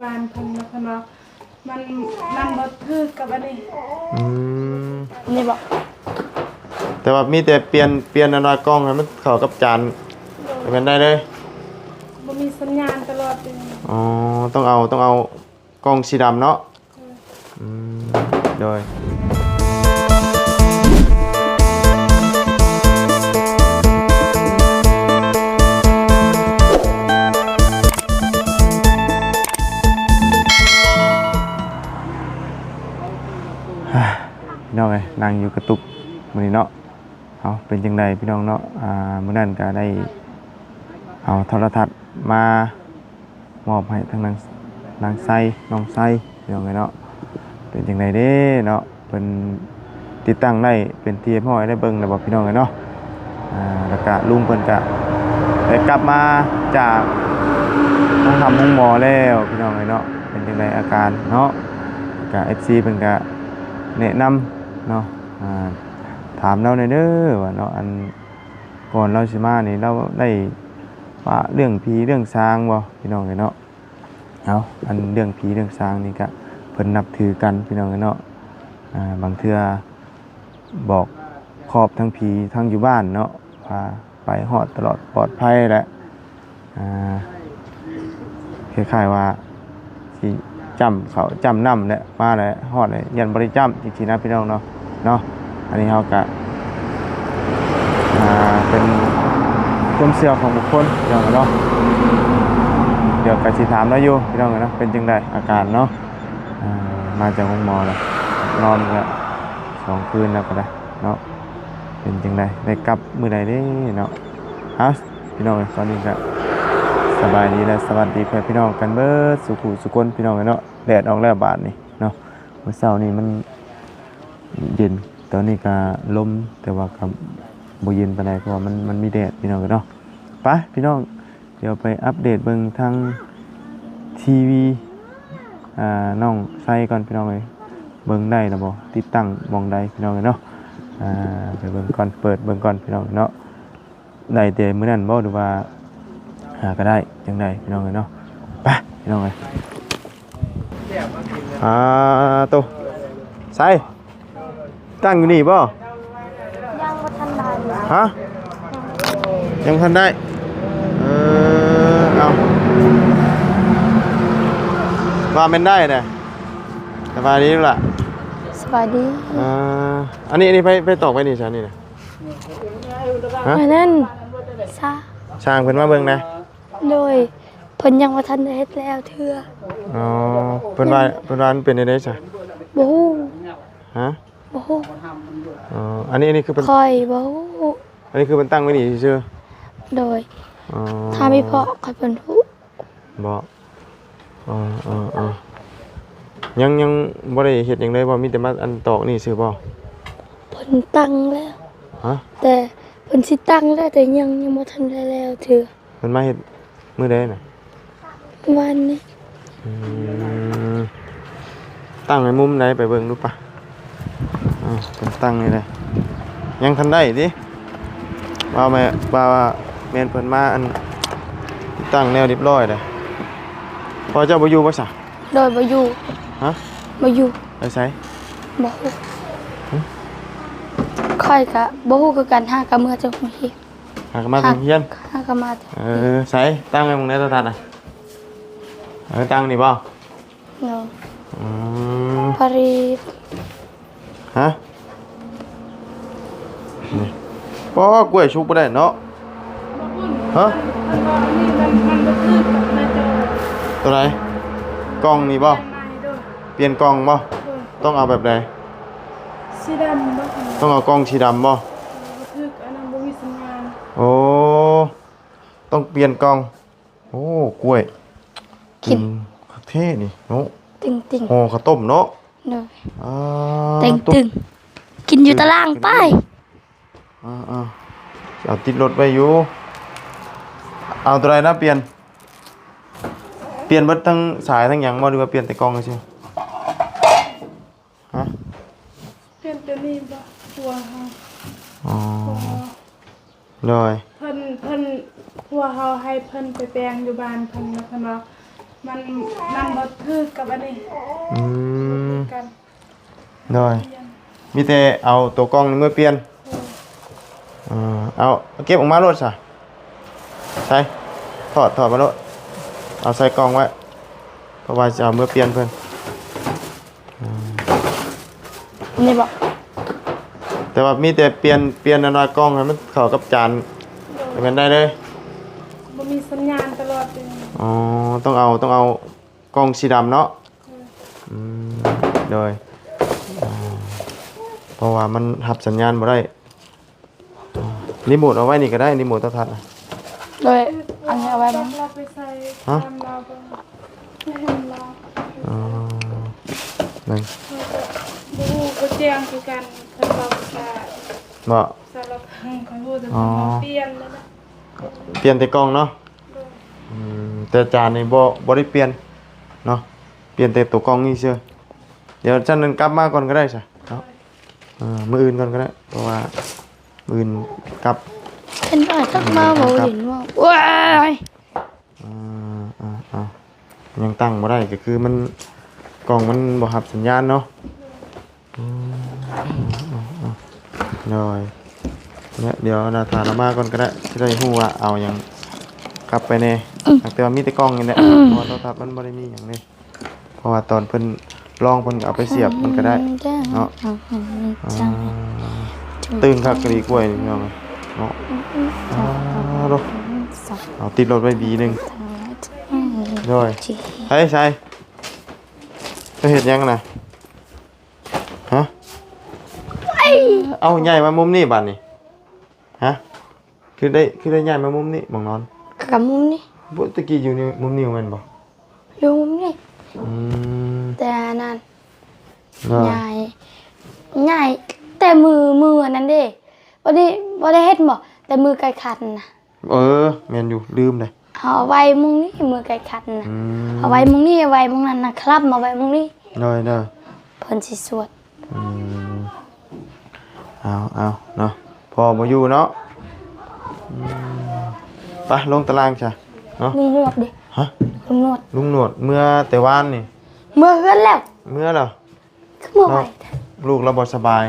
ບ້ານເພິ່ນ ແລ້ວເພິ່ນວ່າມັນ ມັນບໍ່ຖືກກັບອັນນີ້. ອືມ ນີ້ບໍ? ແຕ່ວ່າມີແຕ່ປ່ຽນ ປ່ຽນອັນວ່າກ່ອງໃຫ້ມັນເຂົ້າກັບຈານ ໂດຍ ແມ່ນໄດ້ເລີຍ. ບໍ່ມີສັນຍານຕະຫຼອດເດ. ອໍ ຕ້ອງເອົາ ຕ້ອງເອົາກ່ອງສີດຳເນາະ. ໂດຍ ອືມ ໂດຍ. ພີ່ນ້ອງເອີຍ ນັ່ງຢູ່ກະຕຸກມື້ນີ້ເນາະ. ເອົາ ເປັນຈັ່ງໃດພີ່ນ້ອງເນາະ? ອ່າ ມື້ນັ້ນກະໄດ້ເອົາໂທລະທັດມາ ມອບໃຫ້ທາງນາງ ນາງໄຊ ນ້ອງໄຊ ພີ່ນ້ອງເອີຍເນາະ. ເປັນຈັ່ງໃດເດ້ເນາະ? ເພິ່ນຕິດຕັ້ງໄດ້ເປັນທີ່ຮຽບຮ້ອຍ ໄດ້ເບິ່ງແລ້ວບໍ່ພີ່ນ້ອງເອີຍເນາະ? ອ່າ ແລ້ວກະລຸງເພິ່ນກະໄດ້ກັບມາຈາກໂຮງທຳໂຮງໝໍແລ້ວພີ່ນ້ອງເອີຍເນາະ. ເປັນຈັ່ງໃດອາການເນາະ? ກະ ເອັຟຊີ ເພິ່ນກະແນະນຳເນາະ ອ່າ ຖາມລາວແດ່ເດີວ່າເນາະ ອັນ ກ່ອນລາວຊິມານີ້ ລາວໄດ້ວ່າເລື່ອງຜີເລື່ອງສາງບໍ່ພີ່ນ້ອງເອີຍເນາະ? ເອົາ ອັນເລື່ອງຜີເລື່ອງສາງນີ້ກະເພິ່ນນັບຖືກັນພີ່ນ້ອງເອີຍເນາະ. ອ່າ ບາງເທື່ອບອກຄອບທັງຜີທັງຢູ່ບ້ານເນາະ ວ່າໄປຮອດຕະຫຼອດປອດໄພແຫຼະ. ອ່າ ຄ້າຍໆວ່າຊິຈ້ຳເຂົ້າຈ້ຳນ້ຳແຫຼະ ມາແລ້ວຮອດແລ້ວຢ້ານບໍ່ໄດ້ຈ້ຳຈັ່ງຊີ້ນະພີ່ນ້ອງເນາະ ເນາະ. ອັນນີ້ເຮົາກະ ອ່າ ເປັນຄວາມເຊື່ອຂອງບຸກຄົນພີ່ນ້ອງເນາະ. ດຽວກະຊິຖາມລາວຢູ່ພີ່ນ້ອງເນາະ ເປັນຈັ່ງໃດອາການເນາະ. ອ່າ ມາຈາກໂຮງໝໍແລ້ວ ນອນກະສອງຄືນແລ້ວກະໄດ້ເນາະ. ເປັນຈັ່ງໃດ ໄດ້ກັບມື້ໃດເດ້ເນາະ? ເອົາ ພີ່ນ້ອງເອີຍ ຕອນນີ້ກະສະບາຍດີ ແລະ ສະຫວັດດີພໍ່ແມ່ພີ່ນ້ອງກັນເບິດສູ່ຜູ້ສູ່ຄົນພີ່ນ້ອງເອີຍເນາະ. ແດດອອກແລ້ວບາດນີ້ເນາະ. ມື້ເຊົ້ານີ້ມັນເຢັນ ຕອນນີ້ກະລົມ ແຕ່ວ່າກະບໍ່ເຢັນປານໃດ ເພາະວ່າມັນ ມັນມີແດດພີ່ນ້ອງເອີຍເນາະ. ໄປພີ່ນ້ອງ ດຽວໄປອັບເດດເບິ່ງທາງທີວີ ອ່າ ນ້ອງໄຊກ່ອນພີ່ນ້ອງເອີຍ ເບິ່ງໄດ້ລະບໍ່ ຕິດຕັ້ງໝ່ອງໃດພີ່ນ້ອງເອີຍເນາະ. ອ່າ ໄປເບິ່ງກ່ອນ ເປີດເບິ່ງກ່ອນພີ່ນ້ອງເນາະ. ໄດ້ແຕ່ມື້ນັ້ນບໍ່ ຫຼືວ່າຫາກະໄດ້ຈັ່ງໃດພີ່ນ້ອງເອີຍເນາະ? ໄປພີ່ນ້ອງເອີຍ. ອ່າ ໂຕ ໃສ ຕັ້ງຢູ່ນີ້ບໍ່? ຍັງບໍ່ທັນໄດ້. ຮະ? ຍັງບໍ່ທັນໄດ້. ເອີ ເອົາ ວ່າແມ່ນໄດ້ແຫຼະ. ສະບາຍດີລູກຫຼ້າ. ສະບາຍດີ. ອ່າ ອັນນີ້ ອັນນີ້ໃຜ ໃຜຕອກໄວ້ນີ້ຊະນີ້ນະ? ຮະ? ອັນນັ້ນ ຊ່າງ ຊ່າງເພິ່ນມາເບິ່ງນະ. ໂດຍ ເພິ່ນຍັງບໍ່ທັນໄດ້ເຮັດແລ້ວເທື່ອ. ອໍ ເພິ່ນວ່າ ເພິ່ນວ່າມັນເປັນແນວໃດຊະ? ບໍ່ຮູ້. ຮະ? ບໍ່ຮູ້. ອໍ ອັນນີ້ ອັນນີ້ຄືເພິ່ນ ຂ້ອຍບໍ່ຮູ້. ອັນນີ້ຄືເພິ່ນຕັ້ງໄວ້ນີ້ຊື່ໆ? ໂດຍ. ອໍ ຖ້າມີພໍ່ຂ້ອຍເພິ່ນຮູ້. ບໍ່? ເອີ ເອີ ເອີ ຍັງ ຍັງບໍ່ໄດ້ເຮັດຫຍັງເລີຍບໍ່? ມີແຕ່ມາອັນຕອກນີ້ຊື່ບໍ່? ເພິ່ນຕັ້ງແລ້ວ. ຮະ? ແຕ່ເພິ່ນຊິຕັ້ງແລ້ວ ແຕ່ຍັງ ຍັງບໍ່ທັນໄດ້ແລ້ວເທື່ອ. ເພິ່ນມາເຮັດມື້ໃດນະ? ວານນີ້. ອືມ ຕັ້ງໃນມຸມໃດ ໄປເບິ່ງດູປະ. ອ່າ ເພິ່ນຕັ້ງນີ້ແຫຼະ ຍັງທັນໄດ້ຕິ. ວ່າແມ່ ວ່າ ວ່າແມ່ນເພິ່ນມາ ອັນ ຕິດຕັ້ງແນວຮຽບຮ້ອຍແລ້ວ. ພໍ່ເຈົ້າບໍ່ຢູ່ບໍ່ຊະ? ໂດຍ ບໍ່ຢູ່. ຮະ? ບໍ່ຢູ່. ໄປໃສ? ບໍ່ຮູ້. ຫຶ? ຂ້ອຍກະບໍ່ຮູ້ຄືກັນ ຫາກະເມືອຈາກໂຮງຮຽນ. ຫາກະມາຈາກໂຮງຮຽນ? ຫາກະມາ. ເອີ ໃສ ຕັ້ງໄວ້ໝ່ອງໃດໂທລະທັດນະ? ເອີ ຕັ້ງນີ້ບໍ່? ໂດຍ. ອືມ ພໍດີ. ຮະ? ນີ້ ປໍ ກ້ວຍສຸກບໍ່ໄດ້ເນາະ. ຮະ? ໂຕໃດ? ກ່ອງນີ້ບໍ່? ປ່ຽນກ່ອງບໍ່? ໂດຍ. ຕ້ອງເອົາແບບໃດ? ສີດຳບໍ່? ຕ້ອງເອົາກ່ອງສີດຳບໍ່? ບໍ່ຖືກ ອັນນັ້ນບໍ່ມີສັນຍານ. ໂອ້ ຕ້ອງປ່ຽນກ່ອງ. ໂອ້ ກ້ວຍ ກິນ ຄັກແທ້ນີ້ເນາະ. ຕຶງໆ ຫໍ່ເຂົ້າຕົ້ມເນາະ. ໂດຍ. ອ່າ ຕຶງໆ ກິນຢູ່ຕາລ່າງໄປ. ອ່າໆ ເອົາຕິດລົດໄວ້ຢູ່. ເອົາໂຕໃດນະປ່ຽນ? ປ່ຽນເບິດທັງສາຍທັງຫຍັງບໍ່ ຫຼືວ່າປ່ຽນແຕ່ກ່ອງຊື່? ຮະ? ປ່ຽນໂຕນີ້ບໍ່ ຜົວເຮົາ. ອໍ ຜົວເຮົາ. ໂດຍ. ເພິ່ນ ເພິ່ນ ຜົວເຮົາໃຫ້ເພິ່ນໄປແປງຢູ່ບ້ານເພິ່ນ ແລ້ວເພິ່ນວ່າ ມັນ ມັນບໍ່ຖືກກັບອັນນີ້. ອືມ ຄືກັນ ໂດຍ ມີແຕ່ເອົາໂຕກ່ອງນີ້ເມືອປ່ຽນ. ເອີ ເອີ ເອົາ ເກັບອອກມາໂລດຊະ. ໃສ່ ຖອດ ຖອດມາໂລດ ເອົາໃສ່ກ່ອງໄວ້ ເພາະວ່າຊິເອົາເມືອປ່ຽນເພິ່ນ. ອືມ ອັນນີ້ບໍ? ແຕ່ວ່າມີແຕ່ປ່ຽນ ປ່ຽນອັນວ່າກ່ອງໃຫ້ມັນເຂົ້າກັບຈານ ໂດຍ ແມ່ນໄດ້ເລີຍ. ບໍ່ມີສັນຍານຕະຫຼອດເລີຍ. ອໍ ຕ້ອງເອົາ ຕ້ອງເອົາກ່ອງສີດຳເນາະ. ໂດຍ ອືມ ໂດຍ ອ່າ ເພາະວ່າມັນຮັບສັນຍານບໍ່ໄດ້. ອ່າ ຣີໂມດເອົາໄວ້ນີ້ກໍໄດ້ ຣີໂມດໂທລະທັດນະ. ໂດຍ ອັນນີ້ເອົາໄວ້ນຳ. ຮະ? ອໍ ນັ້ນ ບໍ່ຮູ້ ບໍ່ແຈ້ງຄືກັນ ຄັນເວົ້າພາສາ ບໍ່? ພາສາລາວ ຂ້ອຍຮູ້ແຕ່ ອໍ ເພິ່ນວ່າປ່ຽນແລ້ວນະ ປ່ຽນແຕ່ກ່ອງເນາະ. ໂດຍ ອືມ ແຕ່ຈານນີ້ບໍ່ ບໍ່ໄດ້ປ່ຽນເນາະ ປ່ຽນແຕ່ໂຕກ່ອງນີ້ຊື່. ດຽວຊັ້ນນັ້ນກັບມາກ່ອນກໍໄດ້ຊະເນາະ. ເອີ ມື້ອື່ນກ່ອນກໍໄດ້ ເພາະວ່າມື້ອື່ນກັບ. ເຫັນອ້າຍທັກມາ ເອີ ບໍ່ເຫັນວ່າ ໂອ້ຍ ອ່າ ອ່າ ອ່າ ຍັງຕັ້ງບໍ່ໄດ້ ກໍຄືມັນ ກ້ອງມັນບໍ່ຮັບສັນຍານເນາະ. ອືມ ໂດຍ ແລະ ດຽວໜ້າຖານລາວມາກ່ອນກໍໄດ້ ຊິໄດ້ຮູ້ວ່າເອົາຫຍັງກັບໄປແດ່. ອືມ ແຕ່ວ່າມີແຕ່ກ້ອງນີ້ແຫຼະ ອືມ ເພາະວ່າໂທລະທັດມັນບໍ່ໄດ້ມີຫຍັງເດ້. ເພາະວ່າຕອນເພິ່ນລອງ ເພິ່ນກໍເອົາໄປສຽບມັນກໍໄດ້ເນາະ. ອ່າ ຕຶງຄັກອີ່ຫຼີກ້ວຍນີ້ ພີ່ນ້ອງເນາະ. ອ່າ ໂດ ເອົາຕິດລົດໄວ້ບີໜຶ່ງ. ໂດຍ ໃສ ໃສ ເຈົ້າເຮັດຫຍັງນະ? ຮະ? ເອົ້າ ຍ້າຍມາມຸມນີ້ບາດນີ້. ຮະ? ຄືໄດ້ ຄືໄດ້ຍ້າຍມາມຸມນີ້ ໝ່ອງນອນ ກັບມຸມນີ້. ບໍ່ ຕະກີ້ຢູ່ນີ້ ມຸມນີ້ແມ່ນບໍ່? ຢູ່ມຸມນີ້. ອືມ ແຕ່ອັນນັ້ນ ໂດຍ ຍ້າຍ ຍ້າຍແຕ່ມື້ ມື້ອັນນັ້ນເດ້ ບໍ່ໄດ້ ບໍ່ໄດ້ເຮັດບໍ? ແຕ່ມື້ໄກ່ຂັນນະ. ເອີ ແມ່ນຢູ່ ລືມເດ້. ເຮົາເອົາໄວ້ໝ່ອງນີ້ ມື້ໄກ່ຂັນນະ. ອືມ ເອົາໄວ້ໝ່ອງນີ້ ເອົາໄວ້ໝ່ອງນັ້ນນະ ຄລັບມາໄວ້ໝ່ອງນີ້. ໂດຍ ໂດຍ ເພິ່ນຊິສວດ. ອືມ ເອົາ ເອົາເນາະ ພໍ່ບໍ່ຢູ່ເນາະ. ອືມ ໄປລົງຕາລ່າງຊະເນາະ. ລຸງໜວດເດ້? ຮະ? ລຸງໜວດ ລຸງໜວດເມືອແຕ່ວານນີ້. ເມືອເຮືອນແລ້ວ ເມືອແລ້ວ. ຄືເມືອໄວແທ້? ລູກລາວບໍ່ສະບາຍ.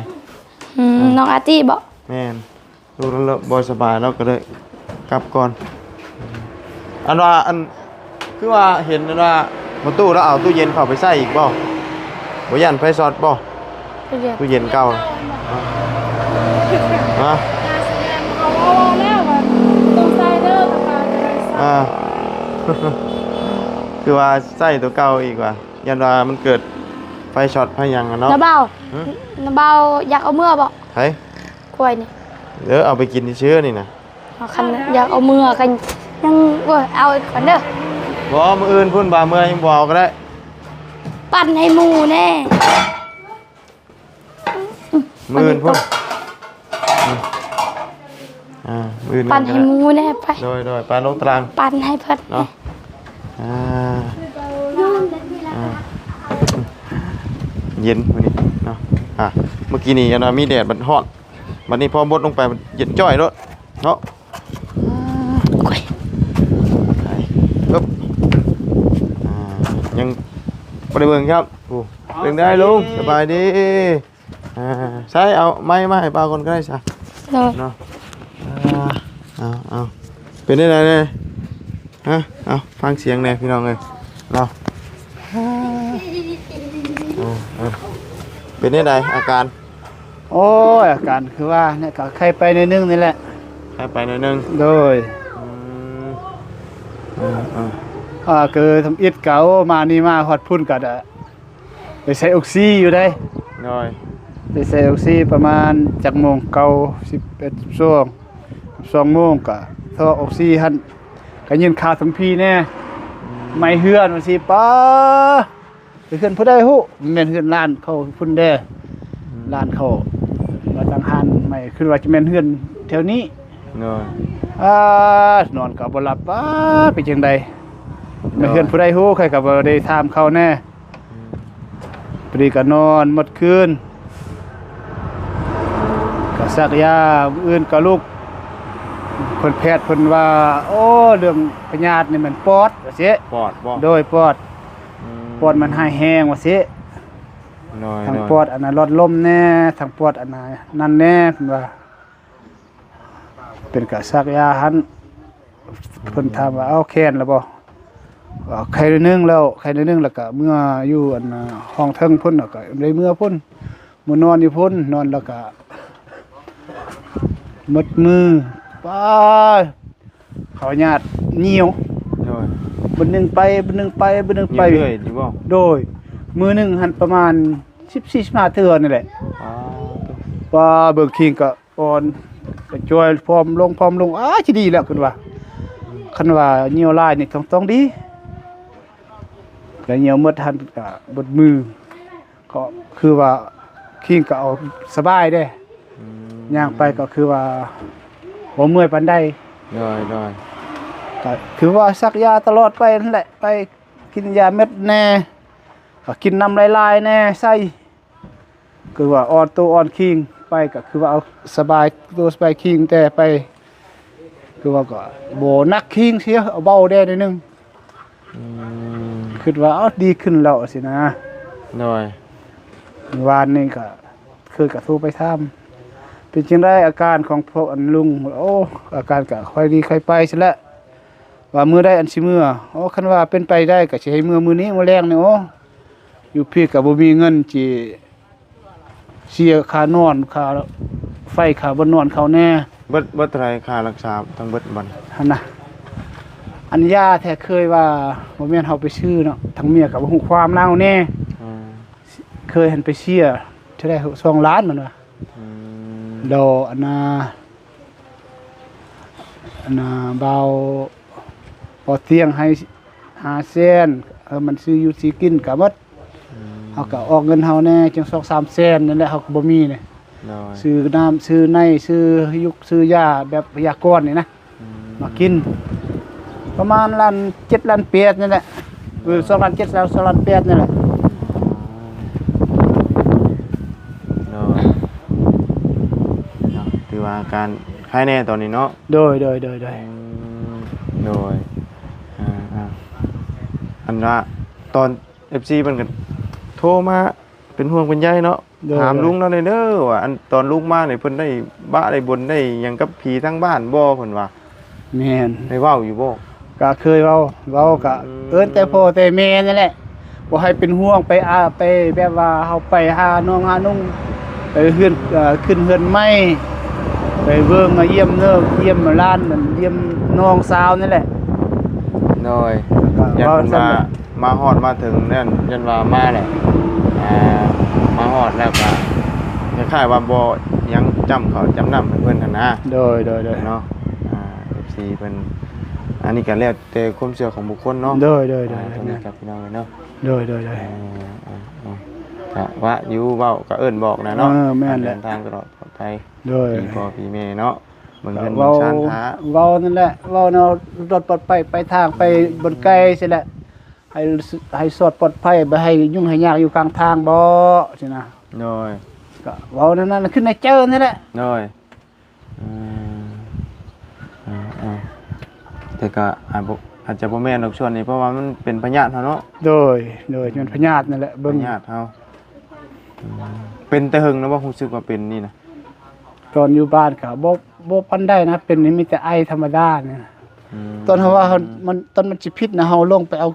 ອືມ ອ່າ ນ້ອງອາຕິບໍ? ແມ່ນ ລູກລາວບໍ່ສະບາຍ ລາວກໍເລີຍກັບກ່ອນ. ອັນວ່າ ອັນ ຄືວ່າເຫັນອັນວ່າ ພໍ່ຕູ້ລາວເອົາຕູ້ເຢັນເຂົ້າໄປໃສ່ອີກບໍ? ບໍ່ຢ້ານໄຟຊັອດບໍ? ຕູ້ເຢັນ ຕູ້ເຢັນເກົ່າ. ຮະ? ເຂົາເວົ້າແລ້ວວ່າຕ້ອງໃສ່ເດີ ເຂົາວ່າໃສ່. ອ່າ ຄືວ່າໃສ່ຕົວເກົ່າອີກວ່າ. ຢ້ານວ່າມັນເກີດໄຟຊັອດໄຟຫຍັງຫັ້ນເນາະ. ນ້າບ່າວ ຫຶ? ນ້າບ່າວຢາກເອົາເມືອບໍ່? ໃຜ? ກ້ວຍນີ້. ເອີ ເອົາໄປກິນຊື່ໆນີ້ນະ. ເອົາ ຄັນຢາກເອົາເມືອກໍຍັງ ໂອ້ຍ ເອົາກ່ອນເດີ. ບໍ່ ມື້ອື່ນພຸ້ນ ບ່າວເມືອຍັງບໍ່ເອົາກໍໄດ້. ປັ່ນໃຫ້ໝູແດ່. ມື້ອື່ນພຸ້ນ. ອືມ ອ່າ ມື້ອື່ນ ປັ່ນໃຫ້ໝູແດ່ໄປ. ໂດຍ ໂດຍ ໄປລົງຕາລ່າງ ປັ່ນໃຫ້ເພິ່ນເນາະ. ອ່າ ອ່າ ເຢັນມື້ນີ້ເນາະ. ອ່າ ເມື່ອກີ້ນີ້ອັນວ່າມີແດດບັດຮ້ອນ ບັດນີ້ພໍບົດລົງໄປເຢັນຈ້ອຍໂລດເນາະ. ອ່າ ໂອ້ຍ ໄປ ເອີບ ອ່າ ຍັງບໍ່ໄດ້ເບິ່ງຊ້ຳ. ໂອ້ ເປັນໃດລຸງ? ສະບາຍດີ. ອ່າ ໃຊ້ເອົາໄມມາໃຫ້ປາກ່ອນກໍໄດ້ຊະ. ໂດຍ ເນາະ. ອ່າ ເອົາ ເອົາ ເປັນໄດແດ່? ຮະ? ເອົາ ຟັງສຽງແດ່ພີ່ນ້ອງເອີຍເນາະ. ອ່າ ເປັນໄດອາການ? ໂອ້ຍ ອາການຄືວ່ານີ້ ກໍໄຂ້ໄປໜ້ອຍໜຶ່ງນີ້ແຫຼະ. ໄຂ້ໄປໜ້ອຍໜຶ່ງ. ໂດຍ ອືມ ເອີ ເອີ ອ່າ ຄືທຳອິດກໍ ໂອ້ ມານີ້ ມາຮອດພຸ້ນກໍ ໄປໃສ່ອົກຊີຢູ່ໃດ. ໂດຍ ໄປໃສ່ອົກຊີປະມານຈັກໂມງ ເກົ້າ ສິບເອັດ ສິບສອງ ສິບສອງໂມງ ກະຖອກອົກຊີຫັ້ນ ກະຍິນຂ່າວທາງພີແດ່. ອືມ ໄໝ້ເຮືອນວ່າຊິ ປ້າ ເຮືອນຜູ້ໃດຮູ້? ແມ່ນເຮືອນຫຼານເຂົາພຸ້ນແດ່. ອືມ ຫຼານເຂົາວ່າຕັ້ງຮ້ານໃໝ່ ຄິດວ່າຈະແມ່ນເຮືອນແຖວນີ້. ໂດຍ ອ້າ ນອນກໍບໍ່ຫຼັບ ປ້າ ເປັນຈັ່ງໃດ? ໂດຍ ແມ່ນເຮືອນຜູ້ໃດຮູ້? ຂ້ອຍກໍບໍ່ໄດ້ຖາມເຂົາແດ່. ອືມ ພໍດີກໍນອນໝົດຄືນ ກໍສັກຢາ ມື້ອື່ນກໍລຸກ ເພິ່ນແພດເພິ່ນວ່າ ໂອ້ ເລື່ອງພະຍາດນີ້ແມ່ນປອດວ່າຊີ້. ປອດບໍ່? ໂດຍ ປອດ. ອືມ ປອດມັນຮ້າຍແຮງວ່າຊີ້. ໂດຍ ທັງ ໂດຍ ປອດອັນນັ້ນ ຫຼອດລົມແດ່ ທັງປອດອັນນັ້ນແດ່ ເພິ່ນວ່າ. ເພິ່ນກະສັກຢາຫັ້ນ ເພິ່ນຖາມວ່າ ເອົາແຂນແລ້ວບໍ່? ເອີ ໄຄໜ້ອຍໜຶ່ງແລ້ວ ໄຄໜ້ອຍໜຶ່ງ ແລ້ວກະເມືອຢູ່ອັນຫ້ອງເທິງພຸ້ນ ແລ້ວກະໄດ້ເມືອພຸ້ນ ມານອນຢູ່ພຸ້ນ ນອນແລ້ວກະໝົດມື້ ປ້າ ເຂົາຍາດຍ່ຽວ. ໂດຍ ບຶດໜຶ່ງໄປ ບຶດໜຶ່ງໄປ ບຶດໜຶ່ງໄປ ຍ່ຽວເລື້ອຍຢູ່ບໍ່? ໂດຍ ມື້ໜຶ່ງຫັ້ນປະມານສິບສີ່ ສິບຫ້າເທື່ອນີ້ແຫຼະ. ອໍ ປ້າ ເບິ່ງຄີງກະ ອ່ອນ ກະຈ່ອຍ ຜອມລົງ ຜອມລົງ ອ້າ ຊິດີແລ້ວ ເພິ່ນວ່າ. ຄັນວ່າຍ່ຽວຫຼາຍນີ້ຕ້ອງ ຕ້ອງດີ ກະຍ່ຽວໝົດຫັ້ນກະເບິດມື້ ກໍຄືວ່າຄີງກະເອົາສະບາຍເດ້. ອືມ ຍ່າງໄປກໍຄືວ່າບໍ່ເມື່ອຍປານໃດ. ໂດຍ ໂດຍ ກະຄືວ່າສັກຢາຕະຫຼອດໄປຫັ້ນແຫຼະ ໄປກິນຢາເມັດແດ່ ກະກິນນ້ຳຫຼາຍໆແດ່ໃສ່ ຄືວ່າອ່ອນໂຕອ່ອນຄີງໄປ ກໍຄືວ່າເອົາສະບາຍໂຕສະບາຍຄີງແດ່ໄປ ຄືວ່າກໍບໍ່ໜັກຄີງເສຍ ເອົາເບົາແດ່ໜ້ອຍໜຶ່ງ. ອືມ ຄິດວ່າ ເອົາ ດີຂຶ້ນແລ້ວຊີ້ນະ. ໂດຍ ວານນີ້ກໍເຄີຍກະໂທໄປຖາມ ເປັນຈັ່ງໃດອາການຂອງພວກອັນລຸງ? ໂອ້ ອາການກະຄ່ອຍດີຄ່ອຍໄປຊີ້ແຫຼະ ວ່າມື້ໃດອັນຊິເມືອ. ໂອ້ ຄັນວ່າເປັນໄປໄດ້ກໍຊິໃຫ້ເມືອມື້ນີ້ມື້ແລງນີ້. ໂອ້ ຢູ່ພີ້ກໍບໍ່ມີເງິນຊິເສຍຄ່ານອນ ຄ່າໄຟ ຄ່າບ່ອນນອນເຂົາແດ່. ເບິດ ເບິດເທົ່າໃດຄ່າລັກສາທັງເບິດບັດ? ຫັ້ນນະ ອັນຢາແທ້ເຄີຍວ່າ ບໍ່ແມ່ນເຮົາໄປຊື້ເນາະ ທາງເມຍກໍບໍ່ຮູ້ຄວາມລາວແດ່. ອືມ ເຄີຍຫັ້ນໄປເສຍເທົ່າໃດ ສອງລ້ານມັນວ່າ. ອືມ ແລ້ວອັນນ່າ ອັນນ່າ ບ່າວ ບໍ່ຕຽງໃຫ້ຫ້າແສນ ເອີ ມັນຊື້ຢູ່ຊື້ກິນກະໝົດ. ອືມ ເຮົາກະອອກເງິນເຮົາແດ່ ຈັ່ງສອງສາມແສນນັ້ນແຫຼະ ເຮົາກະບໍ່ມີເດ້. ໂດຍ ຊື້ນ້ຳ ຊື້ໃນ ຊື້ຍຸກ ຊື້ຢາ ແບບພະຍາກອນນີ້ນະ. ອືມ ມາກິນ ປະມານລ້ານເຈັດ ລ້ານແປດນີ້ແຫຼະ. ເອີ ສອງລ້ານເຈັດ ສອງລ້ານແປດນີ້ແຫຼະ. ໂດຍ ເນາະ ຖືວ່າອາການໄຄແດ່ຕອນນີ້ເນາະ. ໂດຍ ໂດຍ ໂດຍ ໂດຍ ອືມ ໂດຍ ອ່າ ອ່າ ອັນວ່າຕອນ ເອັຟຊີ ເພິ່ນກໍໂທມາເປັນຫ່ວງເປັນໃຍເນາະ. ໂດຍ ຖາມລຸງລາວແດ່ເດີວ່າ ອັນຕອນລຸງມານີ້ ເພິ່ນໄດ້ບະໄດ້ບົນໄດ້ຫຍັງກັບຜີທາງບ້ານບໍ່ ເພິ່ນວ່າ. ແມ່ນ ໄດ້ເວົ້າຢູ່ບໍ່? ກະເຄີຍເວົ້າ ເວົ້າກະ ອືມ ເອີ້ນແຕ່ພໍ່ແຕ່ແມ່ນັ້ນແຫຼະ ບໍ່ໃຫ້ເປັນຫ່ວງ ໄປອາ ໄປແບບວ່າເຮົາໄປຫານ້ອງຫານຸ່ງ ໄປເຮືອນ ເອີ ຂຶ້ນເຮືອນໃໝ່ ໄປເບິ່ງມາຢ້ຽມເນີ ຢ້ຽມຫຼານ ຢ້ຽມນ້ອງສາວນັ້ນແຫຼະ. ໂດຍ ກະ ຢ້ານເພິ່ນວ່າ ມາຮອດມາເຖິງນັ້ນ ຢ້ານວ່າມາແຫຼະ ອ່າ ມາຮອດແລ້ວກະຄ້າຍໆວ່າບໍ່ຫຍັງຈ້ຳເຂົ້າຈ້ຳນ້ຳໃຫ້ເພິ່ນຫັ້ນນະ. ໂດຍ ໂດຍ ໂດຍ ເນາະ ອ່າ ເອັຟຊີ ເພິ່ນ ອັນນີ້ກະແລ້ວແຕ່ຄວາມເຊື່ອຂອງບຸກຄົນເນາະ. ໂດຍ ໂດຍ ໂດຍ ອ່າ ໂດຍ ໂຕນີ້ກະພີ່ນ້ອງເອີຍເນາະ. ໂດຍ ໂດຍ ໂດຍ ເອີ ເອີ ເອີ ກະວ່າຢູ່ເວົ້າກະເອີ້ນບອກນະເນາະ. ເອີ ແມ່ນແຫຼະ ການເດີນທາງກໍປອດໄພ. ໂດຍ ມີພໍ່ມີແມ່ເນາະ ເບິ່ງເຮືອນເບິ່ງຊານຖ້າ ເວົ້ານັ້ນແຫຼະ ເວົ້າແນວລົດປອດໄພ ໄປທາງໄປ ອືມ ບ່ອນໄກຊີ້ແຫຼະ ໃຫ້ ໃຫ້ສອດປອດໄພ ບໍ່ໃຫ້ຫຍຸ້ງໃຫ້ຍາກຢູ່ກາງທາງບໍຊີ້ນະ. ໂດຍ ກະເວົ້າແນວນັ້ນ ຂຶ້ນໃນໃຈນັ້ນແຫຼະ. ໂດຍ ອືມ ເອີ ເອີ ແຕ່ກະອາດບໍ່ ອາດຈະບໍ່ແມ່ນດອກສ່ວນນີ້ ເພາະວ່າມັນເປັນພະຍາດເຮົາເນາະ. ໂດຍ ໂດຍ ອືມ ແມ່ນພະຍາດນັ້ນແຫຼະ ເບິ່ງ ພະຍາດເຮົາ. ອືມ ເປັນແຕ່ເຫິງແລ້ວບໍ່ ຮູ້ສຶກວ່າເປັນນີ້ນະ? ຕອນຢູ່ບ້ານກະບໍ່ ບໍ່ປານໃດນະ ເປັນນີ້ມີແຕ່ໄອທຳມະດານີ້ນະ. ອືມ ຕອນເຮົາວ່າເຮົາ ມັນ ຕອນມັນຊິຜິດນະ ເຮົາລົງໄປເອົາ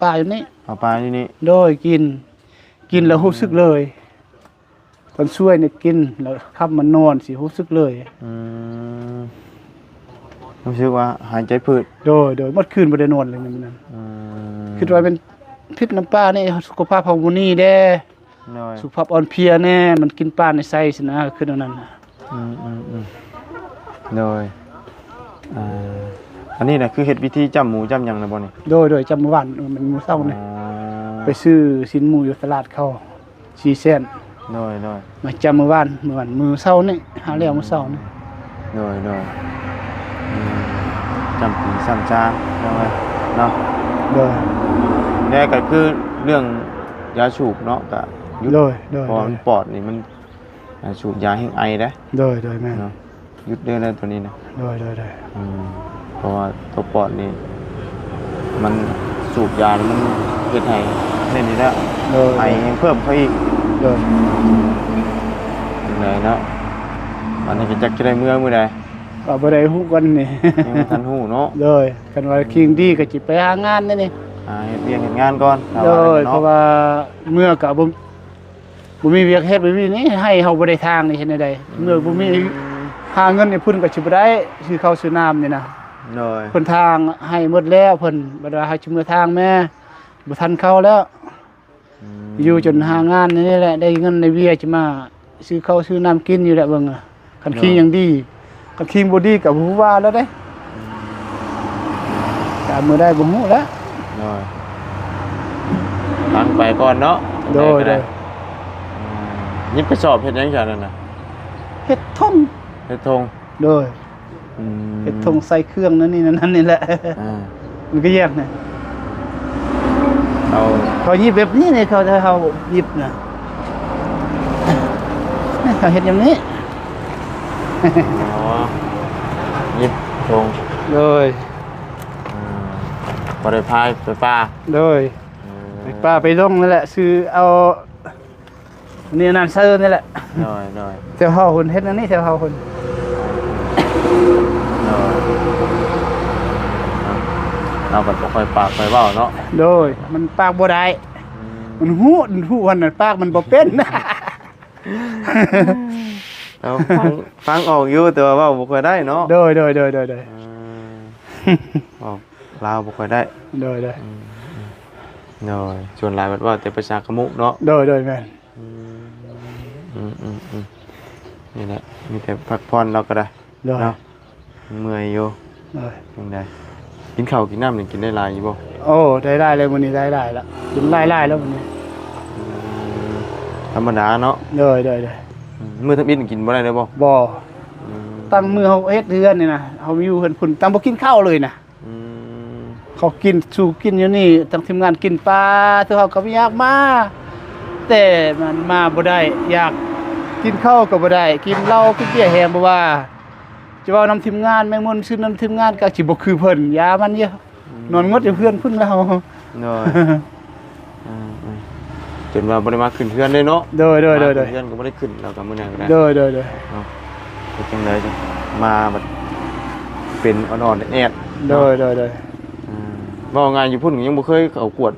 ປາຢູ່ນີ້ ເອົາປາຢູ່ນີ້. ໂດຍ ກິນ ກິນແລ້ວ ອືມ ຮູ້ສຶກເລີຍ ຕອນຊ່ວຍນີ້ກິນແລ້ວຄ່ຳມານອນຊິຮູ້ສຶກເລີຍ. ອືມ ຮູ້ສຶກວ່າຫາຍໃຈຜືດ. ໂດຍ ໂດຍ ໝົດຄືນບໍ່ໄດ້ນອນເລີຍມື້ນັ້ນ. ອືມ ຄິດວ່າແມ່ນພິດນ້ຳປານີ້ ສຸຂະພາບເຮົາບໍ່ດີແດ່. ໂດຍ ສຸຂະພາບອ່ອນເພຍແດ່ ມັນກິນປາໃນໄຊຊີ້ນະ ຄືແນວນັ້ນນະ. ອືມ ອືມ ອືມ ໂດຍ ອ່າ ອັນນີ້ນະຄືເຮັດພິທີຈ້ຳໝູຈ້ຳຫຍັງນະບໍ່ນີ້? ໂດຍ ໂດຍ ຈ້ຳມື້ວານ ເອີ ແມ່ນມື້ເຊົ້ານີ້. ອໍ ໄປຊື້ຊີ້ນໝູຢູ່ຕະຫຼາດເຂົາສີ່ແສນ. ໂດຍ ໂດຍ ມາຈ້ຳມື້ວານ ມື້ວານ ມື້ເຊົ້ານີ້ ຫາແລ້ວມື້ເຊົ້ານີ້. ໂດຍ ໂດຍ ອືມ ຈ້ຳປີຈ້ຳຊາເນາະ ເນາະ. ໂດຍ ແລະກໍຄືເລື່ອງຢາສູບເນາະ ກໍຢຸດ. ໂດຍ ໂດຍ ເພາະວ່າມັນປອດນີ້ມັນ ອ່າ ສູບຢາແຮງໄອເດ້. ໂດຍ ໂດຍ ແມ່ນ ເນາະ. ຢຸດເດີນະໂຕນີ້ນະ. ໂດຍ ໂດຍ ໂດຍ. ອືມ ເພາະວ່າຕົວປອດນີ້ ມັນສູບຢານີ້ ມັນເຮັດໃຫ້ເນັ້ນນີ້ແຫຼະ ໂດຍ ໄອແຮງເພີ່ມເຂົ້າອີກ. ໂດຍ. ຈັ່ງໃດເນາະ ອັນນີ້ກໍຈັກຈະໄດ້ເມືອມື້ໃດ ກໍບໍ່ໄດ້ຮູ້ກັນນີ້ ຍັງບໍ່ທັນຮູ້ເນາະ. ໂດຍ. ຄັນວ່າຄິງດີກໍຊິໄປຫາງານແນວນີ້ ຫາເຮັດວຽກເຮັດງານກ່ອນ. ໂດຍ. ເພາະວ່າເມືອກໍບໍ່ ບໍ່ມີວຽກເຮັດ ບໍ່ມີນີ້ ໃຫ້ເຮົາບໍ່ໄດ້ທາງນີ້ເຮັດແນວໃດ? ອືມ ເມື່ອບໍ່ມີ ຫາເງິນໃຫ້ເພິ່ນກໍຊິບໍ່ໄດ້ ຊື້ເຂົ້າຊື້ນ້ຳນີ້ນະ. ໂດຍ. ເພິ່ນທາງໃຫ້ໝົດແລ້ວ ເພິ່ນ ບັດວ່າເຮົາຊິເມືອທາງແມ່ ບໍ່ທັນເຂົາແລ້ວ. ອືມ ຢູ່ຈົນຫາງານນີ້ແຫຼະ ໄດ້ເງິນໄດ້ເບ້ຍ ຈະມາຊື້ເຂົ້າຊື້ນ້ຳກິນຢູ່ແຫຼະ ເບິ່ງ ຄັນ ໂດຍ ຄິງຍັງດີ ຄັນຄິງບໍ່ດີກໍບໍ່ວ່າແລ້ວເດ້. ອືມ ຕາມມື້ໃດບໍ່ຮູ້ແລ້ວ. ໂດຍ. ຟັງໄປກ່ອນເນາະ. ໂດຍ ໂດຍ. ອືມ ຍິບກະສອບເຮັດຫຍັງຊັ້ນນັ້ນນະ? ເຮັດຖົງ ເຮັດຖົງ. ໂດຍ. ອືມ ເຮັດຖົງໃສ່ເຄື່ອງນັ້ນນີ້ນັ້ນນີ້ແຫຼະ. ອ່າ ມັນກໍແຍກນະ ເອົາ ເຂົາຍິບແບບນີ້ນີ້ ເຂົາ ເຂົາຍິບນະ ເຂົາເຮັດຢ່າງນີ້. ອໍ ຍິບຖົງ. ໂດຍ. ອ່າ ບໍ່ໄດ້ພາຍໄປປ່າ. ໂດຍ. ເອີ ໄປປ່າໄປດົງນັ້ນແຫຼະ ຊື້ເອົາ ນີ້ອັນນັ້ນເຊີນີ້ແຫຼະ. ໂດຍ ໂດຍ. ແຖວເຮົາພຸ້ນເຮັດອັນນີ້ ແຖວເຮົາພຸ້ນ. ໂດຍ. ເຮົາກໍບໍ່ຄ່ອຍປາກຄ່ອຍເວົ້າເນາະ. ໂດຍ. ມັນປາກບໍ່ໄດ້. ອືມ ມັນຮູ້ ຮູ້ຫັ້ນນະ ປາກມັນບໍ່ເປັນ. ເອົາ ຟັງ ຟັງອອກຢູ່ ແຕ່ວ່າເວົ້າບໍ່ຄ່ອຍໄດ້ເນາະ. ໂດຍ ໂດຍ ໂດຍ ໂດຍ ໂດຍ. ເອີ ເວົ້າ ລາວບໍ່ຄ່ອຍໄດ້. ໂດຍ ໂດຍ. ອືມ ອືມ ໂດຍ. ສ່ວນຫຼາຍເພິ່ນເວົ້າແຕ່ພາສາຂະມຸເນາະ. ໂດຍ ໂດຍ ແມ່ນ. ອືມ ອືມ ອືມ ອືມ ນີ້ແຫຼະ ມີແຕ່ພັກຜ່ອນລາວກໍໄດ້. ໂດຍ. ເນາະ ເມື່ອຍຢູ່. ໂດຍ. ຈັ່ງໃດ ກິນເຂົ້າກິນນ້ຳນີ້ກິນໄດ້ຫຼາຍຢູ່ບໍ່? ໂອ້ ໄດ້ຫຼາຍແລ້ວ ມື້ນີ້ໄດ້ຫຼາຍແລ້ວ ກິນຫຼາຍໆແລ້ວມື້ນີ້. ອືມ ທຳມະດາເນາະ. ໂດຍ ໂດຍ ໂດຍ. ອືມ ມື້ທຳອິດກິນບໍ່ໄດ້ເລີຍບໍ່? ບໍ່. ອືມ ຕັ້ງມື້ເຮົາເຮັດເຮືອນນີ້ນະ ເຮົາຢູ່ເຮືອນພຸ້ນ ຕັ້ງບໍ່ກິນເຂົ້າເລີຍນະ. ອືມ ເຂົາກິນ ສູ່ກິນຢູ່ນີ້ ທັງທີມງານກິນປາ ໂຕເຮົາກໍບໍ່ຢາກມາ ແຕ່ມັນມາບໍ່ໄດ້ ຢາກກິນເຂົ້າກໍບໍ່ໄດ້ ກິນເຫຼົ້າກິນເບຍແຮງບໍ່ວ່າ ຈະເວົ້ານຳທີມງານ ແມງມຸນຊື່ນຳທີມງານ ກໍຊິບໍ່ຄືເພິ່ນ ຢ່າມັນເຍາະ. ອືມ ນອນງົດຢູ່ເຮືອນພຸ້ນແລ້ວ. ໂດຍ. ເອີ ເອີ ຈົນວ່າບໍ່ໄດ້ມາຂຶ້ນເຮືອນເລີຍເນາະ. ໂດຍ ໂດຍ ໂດຍ ໂດຍ. ມາຂຶ້ນເຮືອນກໍບໍ່ໄດ້ຂຶ້ນ ແລ້ວກໍມື້ນັ້ນກໍໄດ້. ໂດຍ ໂດຍ ໂດຍ. ເນາະ ເຮັດຈັ່ງໃດ ມາບັດເປັນອ່ອນໆແອດໆ. ໂດຍ ເນາະ ໂດຍ ໂດຍ. ອືມ ເວົ້າງ່າຍຢູ່ພຸ້ນກໍຍັງບໍ່ເຄີຍເຂົ້າກວດ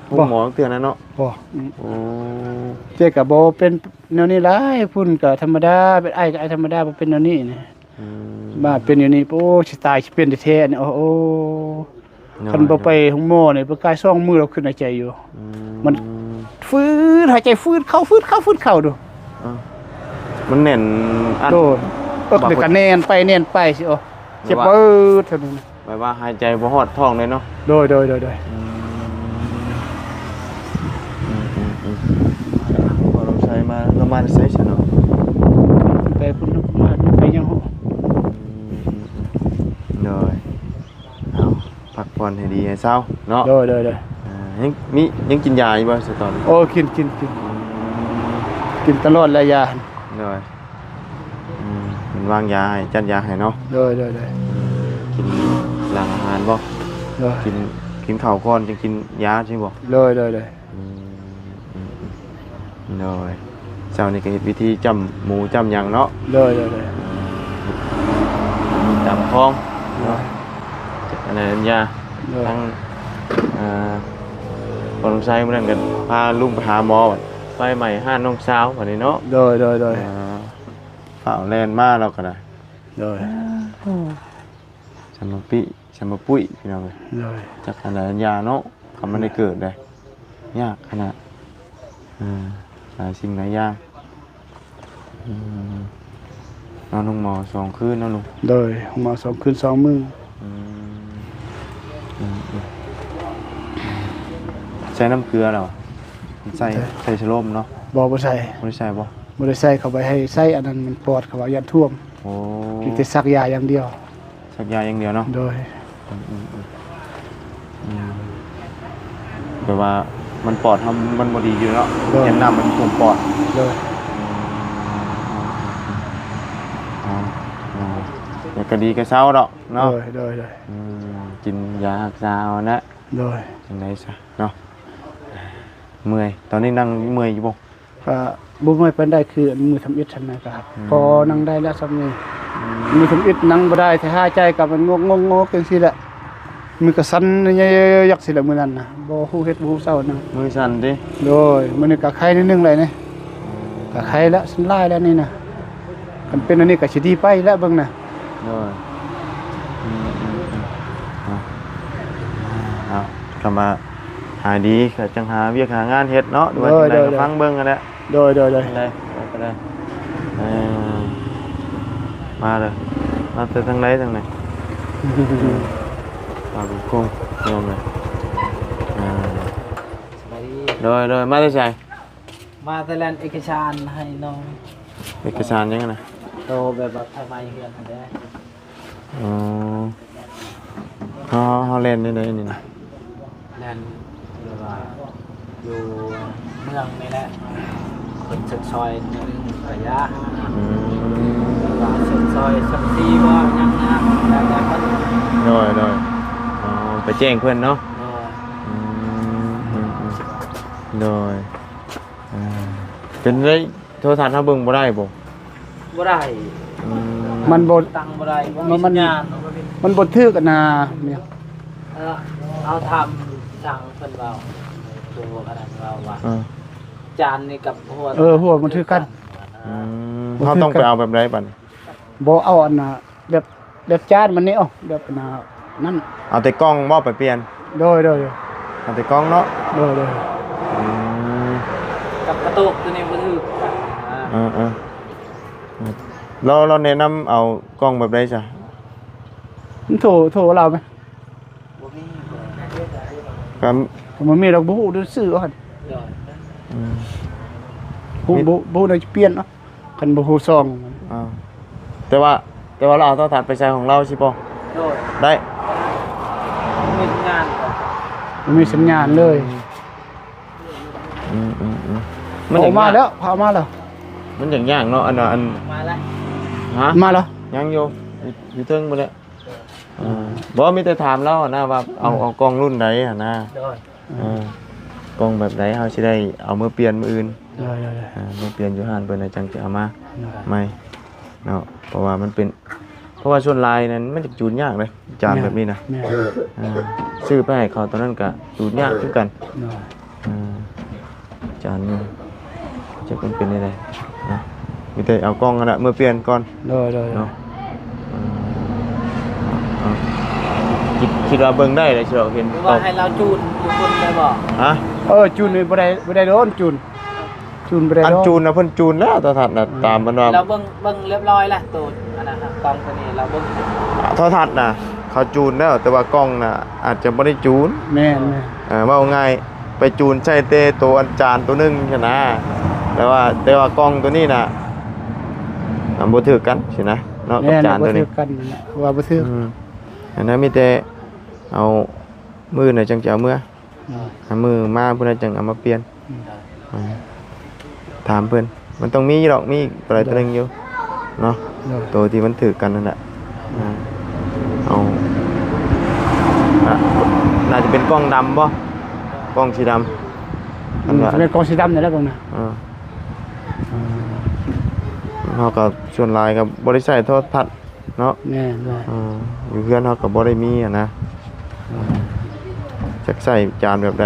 ໂຮງໝໍຈັກເທື່ອນະເນາະ. ບໍ່. ອືມ ໂອ້ ແຕ່ກໍບໍ່ເປັນແນວນີ້ຫຼາຍ ພຸ້ນກໍທຳມະດາ ເປັນໄອກໍໄອທຳມະດາ ບໍ່ເປັນແນວນີ້ນີ້. ອືມ ມາເປັນຢູ່ນີ້ ໂອ້ ຊິຕາຍຊິເປັນແທ້ໆນີ້ ໂອ້ ໂອ້. ໂດຍ ຄັນບໍ່ໄປໂຮງໝໍນີ້ ໄປກາຍສອງມື້ແລ້ວຂຶ້ນຫາຍໃຈຢູ່. ອືມ ມັນຝືດ ຫາຍໃຈຝືດເຂົ້າ ຝືດເຂົ້າ ຝືດເຂົ້າດູ. ເອີ ມັນແໜ້ນອັດ. ໂດຍ. ເອິກນີ້ກໍແໜ້ນໄປແໜ້ນໄປຊິ ໂອ້ ເຈັບປຶດເທົ່ານັ້ນ. ແບບວ່າຫາຍໃຈບໍ່ຮອດທ້ອງເລີຍເນາະ. ໂດຍ ໂດຍ ໂດຍ ໂດຍ. ອືມ ອືມ ອືມ ອືມ ອືມ ບໍ່ ລອງໃສ່ມາ ລະມາແຕ່ໃສຊັ້ນເນາະ? ໄປພຸ້ນ ມາໄປຫຍັງ. ອືມ ອືມ ອືມ ໂດຍ. ເອົາ ພັກຜ່ອນໃຫ້ດີໃຫ້ເຊົາເນາະ. ໂດຍ ໂດຍ ໂດຍ. ອ່າ ຍັງມີ ຍັງກິນຢາຢູ່ບໍ່ຊະຕອນນີ້? ໂອ້ ກິນ ກິນ ກິນ ອືມ ກິນຕະຫຼອດແຫຼະຢາ. ໂດຍ. ອືມ ເພິ່ນວາງຢາໃຫ້ ຈັດຢາໃຫ້ເນາະ. ໂດຍ ໂດຍ ໂດຍ. ອືມ ກິນຫຼັງອາຫານບໍ່? ໂດຍ. ກິນ ກິນເຂົ້າກ່ອນ ຈຶ່ງກິນຢາຊີ້ບໍ່? ໂດຍ ໂດຍ ໂດຍ. ອືມ ອືມ ອືມ ໂດຍ. ເຊົ້ານີ້ກໍເຮັດພິທີຈ້ຳໝູຈ້ຳຫຍັງເນາະ. ໂດຍ ໂດຍ ໂດຍ. ຕາມຄອງເນາະ. ໂດຍ. ອັນນັ້ນຢາ. ໂດຍ. ທັງ ເອີ ພໍ່ລຸງໄຊມື້ນັ້ນກໍພາລຸງໄປຫາໝໍ ບັດໄຟໄໝ້ຮ້ານນ້ອງສາວບັດນີ້ເນາະ. ໂດຍ ໂດຍ ໂດຍ. ອ່າ ຟ້າວແລ່ນມາລາວກໍໄດ້. ໂດຍ. ສຳມະປິ ສຳມະປຸ້ຍ ພີ່ນ້ອງເອີຍ. ໂດຍ. ຈັກອັນໃດອັນຢາເນາະ ຄຳມັນໄດ້ເກີດໄດ໋ ຍາກຂະໜາດ. ເອີ ຫຼາຍສິ່ງຫຼາຍຢ່າງ. ອືມ ນອນໂຮງໝໍສອງຄືນເນາະລຸງ. ໂດຍ. ໂຮງໝໍສອງຄືນສອງມື້. ອືມ ອືມ ອືມ. ໃສ່ນ້ຳເກືອແລ້ວ ໃສ່ ໃສ່ ໃສ່ສະໂລມເນາະ? ບໍ່ ບໍ່ໃສ່. ບໍ່ໄດ້ໃສ່ບໍ່? ບໍ່ໄດ້ໃສ່ ເຂົາໄປໃຫ້ໃສ່ອັນນັ້ນ ມັນປອດ ເຂົາວ່າຢ້ານຖ້ວມ. ໂອ້ ມີແຕ່ສັກຢາຢ່າງດຽວ. ສັກຢາຢ່າງດຽວເນາະ. ໂດຍ. ອືມ ອືມ ອືມ ອືມ ແບບວ່າມັນປອດເຮົາ ມັນບໍ່ດີຢູ່ເນາະ. ໂດຍ. ແມ່ນນ້ຳມັນຖ້ວມປອດ. ໂດຍ. ອືມ ອືມ ອືມ ອືມ. ອໍ ກໍດີກໍເຊົາດອກເນາະ. ໂດຍ ໂດຍ ໂດຍ. ອືມ ກິນຢາຮັກສາເອົານະ. ໂດຍ. ຈັ່ງໃດຊະເນາະ ເມື່ອຍ. ຕອນນີ້ນັ່ງເມື່ອຍຢູ່ບໍ່? ກະບໍ່ເມື່ອຍປານໃດ ຄືມື້ທຳອິດຫັ້ນນະ ກະ ອືມ ພໍນັ່ງໄດ້ແລ້ວຊ່ຳນີ້. ອືມ ມື້ທຳອິດນັ່ງບໍ່ໄດ້ ຖ້າຫາຍໃຈກະມັນງອກໆໆ ຈັ່ງຊີ້ແຫຼະ. ມືກະສັ່ນຍັກໆ ຊີ້ແຫຼະມື້ນັ້ນນະ ບໍ່ຮູ້ເຮັດບໍ່ຮູ້ເຊົານະ. ມືສັ່ນຕິ? ໂດຍ. ມື້ນີ້ກະໄຄນິດໜຶ່ງແລ້ວນີ້ ກະໄຄແລ້ວ ສັ່ນຫຼາຍແລ້ວນີ້ນະ. ຄັນເປັນອັນນີ້ກະຊິດີໄປແລ້ວເບິ່ງນະ. ໂດຍ. ອືມໆໆ ເອົາ ເອົາ ກະມາຫາຍດີກະຈັ່ງຫາວຽກຫາງານເຮັດເນາະ ຫຼືວ່າ ໂດຍ ຈັ່ງໃດ ໂດຍ ກະ ໂດຍ ຟັງເບິ່ງຫັ້ນແຫຼະ. ໂດຍ ໂດຍ ໂດຍ. ຈັ່ງໃດ ໄປກໍໄດ້. ເອີ ມາເດີ ມາແຕ່ທາງໃດທາງໃດ? ມາບຸນຄົງ ພີ່ນ້ອງເອີຍ. ອ່າ ສະບາຍດີ. ໂດຍ ໂດຍ. ມາແຕ່ໃສ? ມາແຕ່ແລ່ນເອກະສານໃຫ້ນ້ອງ. ເອກະສານຫຍັງນະ? ໂຕແບບວ່າໄຟໄໝ້ເຮືອນຫັ້ນແຫຼະ. ອໍ ເຮົາ ເຮົາແລ່ນແນວໃດນີ້ນະ? ແລ່ນແບບວ່າຢູ່ເມືອງນີ້ແຫຼະ ເພິ່ນຊົດຊ່ອຍໜຶ່ງກະຢາ. ອືມ ແບບວ່າຊົດຊ່ອຍສັກສີ່ບໍ່ຫຍັງນະ ແລ້ວແຕ່ເພິ່ນ. ໂດຍ ໂດຍ. ອໍ ໄປແຈ້ງເພິ່ນເນາະ. ໂດຍ. ອືມ ອືມ ອືມ ໂດຍ. ອ່າ ເປັນໄດ້ ໂທລະທັດເຮົາເບິ່ງບໍ່ໄດ້ບໍ່? ບໍ່ໄດ້. ອືມ ມັນບໍ່ ຕັ້ງບໍ່ໄດ້ ບໍ່ມີ ມັນ ສັນຍານ. ມັນບໍ່ຖືກອັນນະ. ເອີ ເຮົາຖາມຊ່າງເພິ່ນເວົ້າ ໂຕອັນນັ້ນເວົ້າວ່າ ເອີ ຈານນີ້ກັບຫົວ ເອີ ຫົວມັນຖືກກັນ. ອືມ ບໍ່ຖືກກັນ. ເຮົາຕ້ອງໄປເອົາແບບໃດບັດນີ້? ບໍ່ ເອົາອັນນະ ແບບ ແບບຈານມັນນີ້ ເອົາແບບນັ້ນ ເອົາແຕ່ກ່ອງບໍ່ໄປປ່ຽນ? ໂດຍ ໂດຍ ເອົາແຕ່ກ່ອງເນາະ. ໂດຍ ໂດຍ. ອືມ ກັບກະໂຕກໂຕນີ້ບໍ່ຖືກກັນ. ເອີ ເອີ ແລ້ວ ແລ້ວແນະນຳເອົາກ່ອງແບບໃດຊະ? ມັນໂທ ໂທລາວໄໝ? ບໍ່ມີ. ກໍ ກໍບໍ່ມີດອກ ບໍ່ຮູ້ຊື່ວ່າ. ໂດຍ. ອືມ ບໍ່ ບໍ່ ບໍ່ໄດ້ປ່ຽນເນາະ. ຄັນບໍ່ຮູ້ຊ່ອງ. ອ່າ ແຕ່ວ່າ ແຕ່ວ່າລາວເອົາໂທລະທັດໄປໃສ່ຂອງລາວຊິບໍ່? ໂດຍ. ໄດ້. ມີສັນຍານບໍ່? ບໍ່ມີສັນຍານເລີຍ. ອືມ ອືມ ອືມ ອືມ ມັນຢາກ ເອົາມາແລ້ວ ເອົາມາແລ້ວ. ມັນຢາກຍາກເນາະ ອັນ ອັນ ມາແລ້ວ. ຮະ? ມາແລ້ວ. ຍັງຢູ່ ຢູ່ ຢູ່ເທິງພຸ້ນແຫຼະ. ເອີ ບໍ່ ມີແຕ່ຖາມລາວຫັ້ນນະວ່າເອົາ ເອີ ເອົາກ່ອງລຸ້ນໃດຫັ້ນນະ. ໂດຍ. ເອີ ກ່ອງແບບໃດ ເຮົາຊິໄດ້ເອົາເມືອປ່ຽນມື້ອື່ນ. ໂດຍ ໂດຍ ໂດຍ. ເອີ ເມືອປ່ຽນຢູ່ຮ້ານເພິ່ນ ແລ້ວຈັ່ງຈະເອົາມາ ໂດຍ ໃໝ່ເນາະ. ເພາະວ່າມັນເປັນ ເພາະວ່າສ່ວນຫຼາຍນັ້ນມັນຈະຈູນຍາກເດ້ ຈານແບບນີ້ນະ. ແມ່ນ ແມ່ນ. ເອີ ຊື້ໄປໃຫ້ເຂົາຕອນນັ້ນກະຈູນຍາກຄືກັນ. ໂດຍ. ເອີ ຈານນີ້ ຈັກມັນເປັນແນວໃດນະ. ມີແຕ່ເອົາກ່ອງຫັ້ນລະເມືອປ່ຽນກ່ອນ. ໂດຍ ໂດຍ ໂດຍ. ເນາະ. ເອີ ເອົາ ຄິດ ຄິດວ່າເບິ່ງໄດ້ແຫຼະ ຊິເຫັນ ຫຼືວ່າໃຫ້ລາວຈູນຢູ່ພຸ້ນໄດ້ບໍ່? ຮະ? ເອີ ຈູນນີ້ບໍ່ໄດ້ ບໍ່ໄດ້ໂດນຈູນ ຈູນບໍ່ໄດ້. ອັນຈູນນະເພິ່ນຈູນແລ້ວ ໂທລະທັດນະ. ອືມ ຕາມມັນວ່າ ລາວເບິ່ງ ເບິ່ງລຽບຮ້ອຍລະ ໂຕອັນນັ້ນນະ ກ້ອງໂຕນີ້ລາວເບິ່ງ. ໂທລະທັດນະ ເຂົາຈູນແລ້ວ ແຕ່ວ່າກ້ອງນະ ອາດຈະບໍ່ໄດ້ຈູນ. ແມ່ນໆ. ເອີ ເວົ້າງ່າຍ ໄປຈູນໃສ່ແຕ່ໂຕອັນຈານໂຕໜຶ່ງຊັ້ນນະ. ແຕ່ວ່າ ແຕ່ວ່າກ້ອງໂຕນີ້ນະ ມັນບໍ່ຖືກກັນຊີ້ນະເນາະ ກັບຈານໂຕນີ້. ແມ່ນ ບໍ່ຖືກກັນນະ ວ່າບໍ່ຖືກ. ອືມ ອັນນັ້ນມີແຕ່ເອົາ ມື້ອື່ນນະຈັ່ງຈະເອົາເມືອ. ໂດຍ. ມື້ມາພຸ້ນນະຈັ່ງເອົາມາປ່ຽນ. ອືມ ອ່າ ຖາມເພິ່ນ ມັນຕ້ອງມີຢູ່ດອກ ມີອີກໂຕໃດ ໂດຍ ໂຕໜຶ່ງຢູ່ເນາະ. ໂດຍ. ໂຕທີ່ມັນຖືກກັນນັ້ນແຫຼະ. ອ່າ ເອົາ ໜ້າ ໜ້າຈະເປັນກ້ອງດຳບໍ່? ກ້ອງສີດຳ. ອືມ ອັນວ່າ ຈະເປັນກ້ອງສີດຳນີ້ແຫຼະເບິ່ງນະ. ອ່າ ເຮົາກໍສ່ວນຫຼາຍກໍບໍ່ໄດ້ໃຊ້ໂທລະທັດ ເນາະ. ແມ່ນໆ. ເອີ ຢູ່ເຮືອນເຮົາກໍບໍ່ໄດ້ມີຫັ້ນນະ. ເອີ ຈັກໃຊ້ຈານແບບໃດ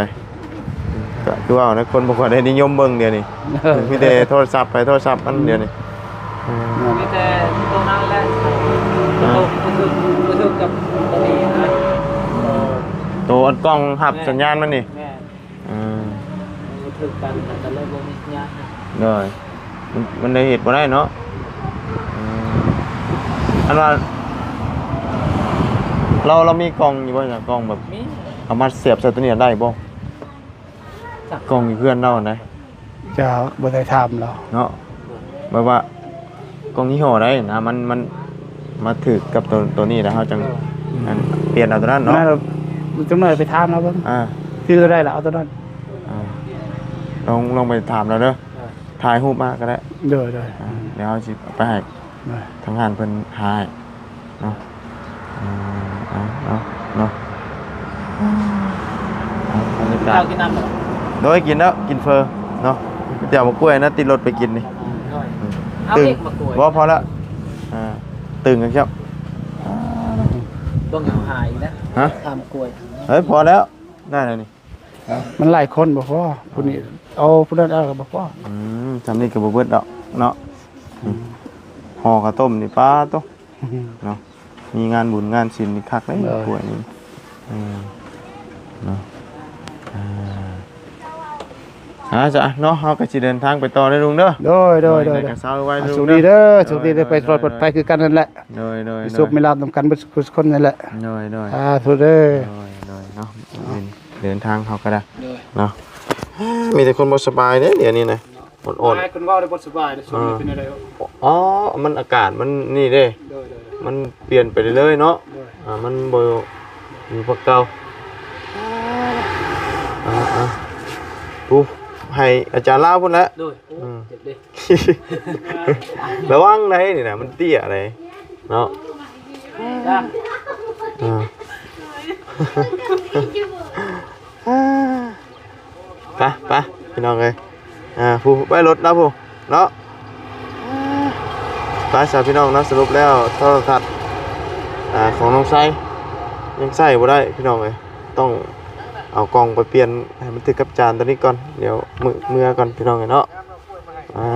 ກໍຄືວ່ານະ ຄົນບໍ່ຄ່ອຍໄດ້ນິຍົມເບິ່ງດຽວນີ້. ເອີ ມີແຕ່ໂທລະສັບໃຜໂທລະສັບມັນ ອືມ ດຽວນີ້. ເອີ ມີແຕ່ໂຕນັ້ນແຫຼະ ເອີ ໂຕບໍ່ຖືກ ບໍ່ຖືກກັບໂຕນີ້ນະ. ໂຕອັນກ້ອງຮັບ ແມ່ນ ສັນຍານມັນນີ້. ແມ່ນ. ເອີ ມັນບໍ່ຖືກກັນ ມັນກໍເລີຍບໍ່ມີສັນຍານ. ໂດຍ. ມັນ ມັນໄດ້ເຮັດບໍ່ໄດ້ເນາະ. ເອີ ອັນວ່າ ລາວ ລາວມີກ້ອງຢູ່ບໍ່? ກ້ອງແບບ ມີ ເອົາມາສຽບໃສ່ໂຕນີ້ໄດ້ບໍ່? ຈັກ ກ້ອງຢູ່ເຮືອນລາວຫັ້ນໃດ. ຈະບໍ່ໄດ້ຖາມລາວເນາະ ແບບວ່າ ກ້ອງຍີ່ຫໍ້ໃດນະ ມັນ ມັນມາຖືກກັບໂຕ ໂຕນີ້ແລ້ວ ເຮົາຈັ່ງ ເອີ ອັນ ປ່ຽນເອົາໂຕນັ້ນເນາະ. ແມ່ນແລ້ວ ຈັກໜ້ອຍໄປຖາມລາວເບິ່ງ. ອ່າ ຖືໂຕໃດລະເອົາໂຕນັ້ນ. ອ່າ ລອງ ລອງໄປຖາມລາວເດີ. ເອີ ຖ່າຍຮູບມາກໍໄດ້. ໂດຍໆ. ອ່າ ດຽວເຮົາຊິເອົາໄປໃຫ້ ໂດຍ ທາງຮ້ານເພິ່ນຫາໃຫ້. ເນາະ ເອີ ເອົາ ເອົາ ເນາະ ເອົາ ບັນຍາກາດ ກິນເຂົ້າກິນນ້ຳແລ້ວ ໂດຍ ກິນແລ້ວ ກິນເຝີເນາະ ໄປຕຽວໝາກກ້ວຍນະ ຕິດລົດໄປກິນນີ້ ອືມ ເອົາ ຕຶງ ເອກໝາກກ້ວຍ ບໍ່ ພໍແລ້ວ ອ່າ ຕຶງກັນຄັບ ເບິ່ງເອົາຫາຍນະ ຮະ ທຳກ້ວຍ ເອີ ພໍແລ້ວ ໄດ້ແລ້ວນີ້ ມັນຫຼາຍຄົນບໍ່ພໍ ຜູ້ນີ້ເອົາຜູ້ນັ້ນເອົາກໍບໍ່ພໍ ອືມ ຊ່ຳນີ້ກໍບໍ່ເບິດດອກເນາະ ອືມ ຫໍ່ເຂົ້າຕົ້ມນີ້ ປາໂຕ ອືມ ເນາະ ມີງານບຸນງານສິນນີ້ຄັກເດ້ ໂດຍ ພວກນີ້ ເອີ ເນາະ ອ່າ ອ່າ ຈ້ະ ເນາະ ເຮົາກໍຊິເດີນທາງໄປຕໍ່ເດີລຸງເດີ ໂດຍ ໂດຍ ໂດຍ ໃຫ້ກະເຊົ້າໄວ ໃຫ້ໂຊກດີເດີ ໂດຍ ໂຊກດີເດີ ໂດຍ ໄປຕະຫຼອດ ໂດຍ ປອດໄພຄືກັນນັ້ນແຫຼະ ໂດຍ ໂດຍ ມີໂຊກ ໂດຍ ມີລາບນຳກັນເບິດທຸກຄົນນັ້ນແຫຼະ ໂດຍ ໂດຍ ສາທຸເດີ ໂດຍ ໂດຍ ເນາະ ເດີນທາງເຮົາກໍໄດ້ ໂດຍ ເນາະ ມີແຕ່ຄົນບໍ່ສະບາຍເດ້ ດຽວນີ້ນະ ອ່ອນໆ ຫຼາຍຄົນເວົ້າໄດ້ບໍ່ສະບາຍເດ້ ຊ່ວງນີ້ ອ່າ ເປັນແນວໃດ ອໍ ມັນອາກາດມັນນີ້ເດ້ ໂດຍ ໂດຍ ໂດຍ ມັນປ່ຽນໄປເລື້ອຍໆເນາະ ໂດຍ ອ່າ ມັນບໍ່ຢູ່ຄືເກົ່າ ອ່າໆ ໂອ້ ໃຫ້ອາຈານລາວພຸ້ນແຫຼະ ໂດຍ ໂອ້ ອືມ ເຈັບເດ້ ລະວັງໄດ໋ນີ້ນະ ມັນເຕ້ຍໄດ໋ເນາະ ຈ້າ ອ່າ ໄປ ໄປ ພີ່ນ້ອງເອີຍ ອ່າ ຜູ້ໄວ້ລົດລະຜູ້ເນາະ ໄປຊະພີ່ນ້ອງເນາະ ສະຫຼຸບແລ້ວໂທລະທັດ ອ່າ ຂອງນ້ອງໄຊຍັງໃຊ້ບໍ່ໄດ້ພີ່ນ້ອງເອີຍ ຕ້ອງເອົາກ່ອງໄປປ່ຽນໃຫ້ມັນຖືກກັບຈານໂຕນີ້ກ່ອນ ດຽວມື້ເມືອກ່ອນພີ່ນ້ອງເອີຍເນາະ ອ່າ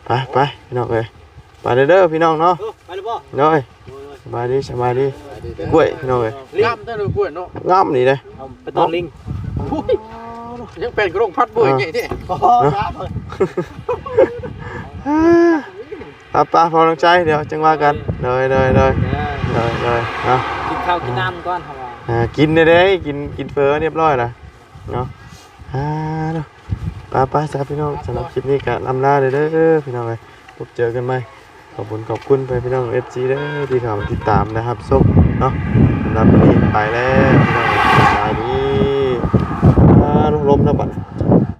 ໄປ ໄປ ພີ່ນ້ອງເອີຍ ໄປເດີ ເດີພີ່ນ້ອງເນາະ ເອີ ໄປແລ້ວບໍ່ ໂດຍ ໂດຍ ສະບາຍດີ ສະບາຍດີ ສະບາຍດີເດີ ກ້ວຍພີ່ນ້ອງເອີຍ ງາມເດີກ້ວຍເນາະ ງາມນີ້ເດ້ ເອົາໄປຕ້ອນລິງ ໂອ້ຍ ຍັງແປນກະໂດງພັດເວີຍ ອ່າ ໃຫຍ່ແທ້ ເນາະ ປ້າໆ ພໍ່ນ້ອງໄຊ ດຽວຈັ່ງວ່າກັນ ໂດຍ ໂດຍ ໂດຍ ເອີ ໂດຍ ໂດຍ ເນາະ ກິນເຂົ້າກິນນ້ຳກ່ອນ ເຮົາວ່າ ອ່າ ກິນແດ່ເດ້ ກິນ ກິນເຝີຮຽບຮ້ອຍລະເນາະ ອ່າ ເນາະ ໄປໆ ຊະພີ່ນ້ອງ ສຳລັບຄລິບນີ້ກະລ່ຳລາເດີ ເດີພີ່ນ້ອງເອີຍ ພົບເຈີກັນໃໝ່ ຂອບຄຸນ ຂອບຄຸນໄປພີ່ນ້ອງ ເອັຟຊີ ເດີ ທີ່ເຂົ້າມາຕິດຕາມ ແລະ ຮັບຊົມເນາະ ສຳລັບມື້ນີ້ໄປແລ້ວພີ່ນ້ອງ ສະບາຍດີ ອ່າ ລົມແລ້ວບັດ